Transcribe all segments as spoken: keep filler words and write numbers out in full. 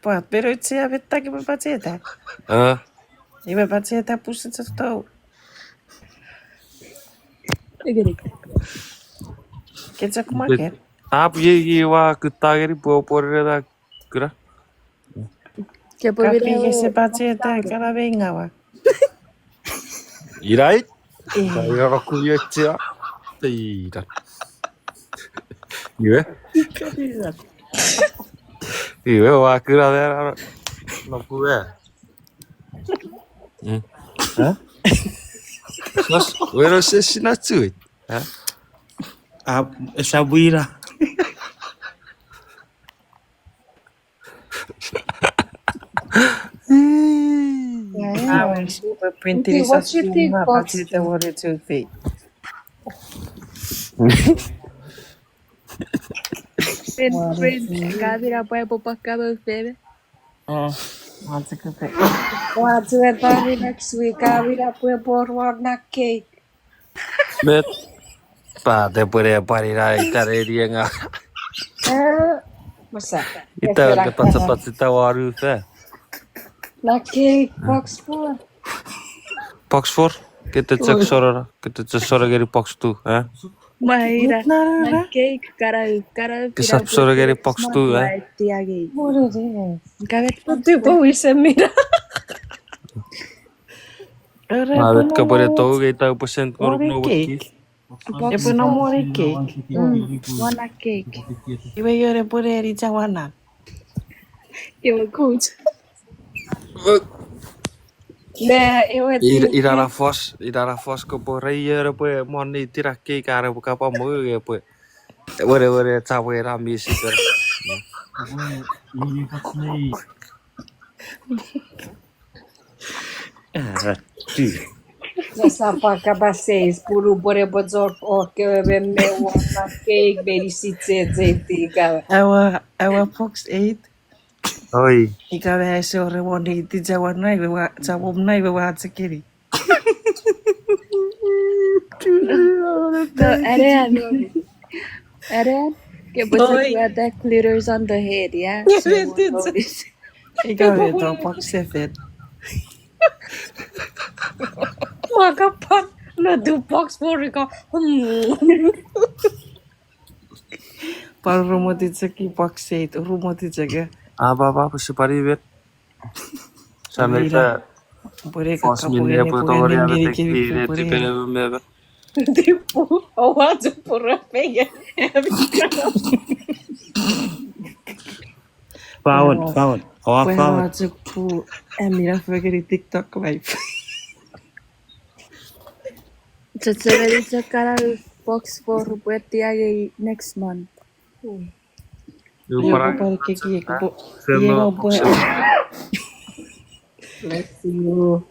Pwat, pero itse a mettaki me pacheta. Ah. Iwe pacheta pusin chok tou. Egerik. Kechok market. Ap ye ye wa kutta ngeni pwe oporena kuna. Kapi kese pacheta kana mei ngawa. Irait? Eh. Ira no kuietsia. Ira. Iwe? Iwe wa kuna mera no kuwe. Mm. Huh? Sos, weno se sinna chuit. Huh? Ah, esa buira. Awe, super print. What you think, Fox? Print, print. Kamina pwe popakamo feme. What's a good thing? What's a good thing next week? Kamina pwe por won na cake. Met. Pa, te pwene pwanina ita neni enga. Eh, masa. Ita ne patapatita waru fe. Na cake, box four. Box four? Kete chok sorora, kete chok soro ngeni box two, eh? Maira, na cake, kara, kara, kesap soro ngeni box two, eh? What it is. Kavet box four. Tipo wise mira. Ore, ma, epwe no kapwene tou nge ita upwe send ngonuk no cake. Epwe no more cake. Mm, wana cake. Iwe iore pwene ni chawana. Iwe kuch. Ne, iwe ti- ira na fos, ira na fos ko pore iore pwe moni tira cake are pwe kapa mo nge pwe. Wene, wene, chawe na mi sister. Sasa pwan kapas eis, pun upwene pwe chok oke me me wona cake me ni sichecheti ika. Awa, awa box eight. Oi. Ika me ese ore won eight chawan nai, me wa, chawom nai, me wa chekeni. No, Arian. Arian, ke pwese kuata glitters on the head, yeah? Ika me to box seven. Makapan, no do box four ika. Pwan rumoti cheki box eight, rumoti cheki. Aba, aba, pwese pari bet. Samita. Pwene fos kakapwene, minne pwe tongeni ame tek pine tipene meme. Tipo, owa chupura peye. Paon, paon. Owa paon. Owa chupu, ami na fekeni TikTok live. Chechemeni chok kana box four pwe tiangei next month. Io, pwan keki, eko pwe, io, pwe. Bless you.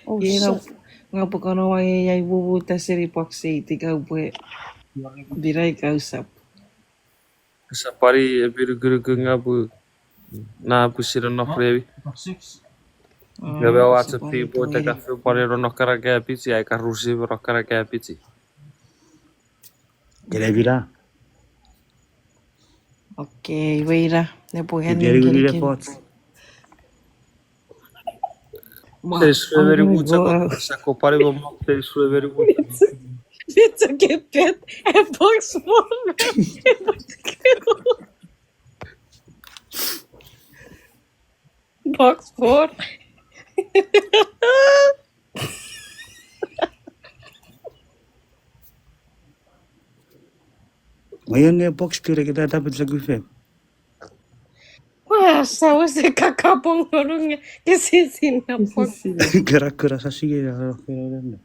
Oh, io, shit. Nga pwe kono wange ai wuwu taseni box eight ika pwe. Bira ika usap. Usap pwari epinukunuku nga pwe. Na pwe sino no previ. Nga pwe wacho pipo te kafe pwari no no kara kapichi, ai karusi no kara kapichi. Kene bira. Okay, weira, ne pwe. Iperi ngeni le pot. Teis feveri mucho, sako pari mo mok teis feveri mucho. It's a good bet. A box one. Box four. Oion ne box kure kita tapit sa kufen. Wa, sa wese kakapong ngorung ke sisi na box. Kura kura sa sige ya ro kura na.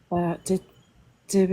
Wa, te, te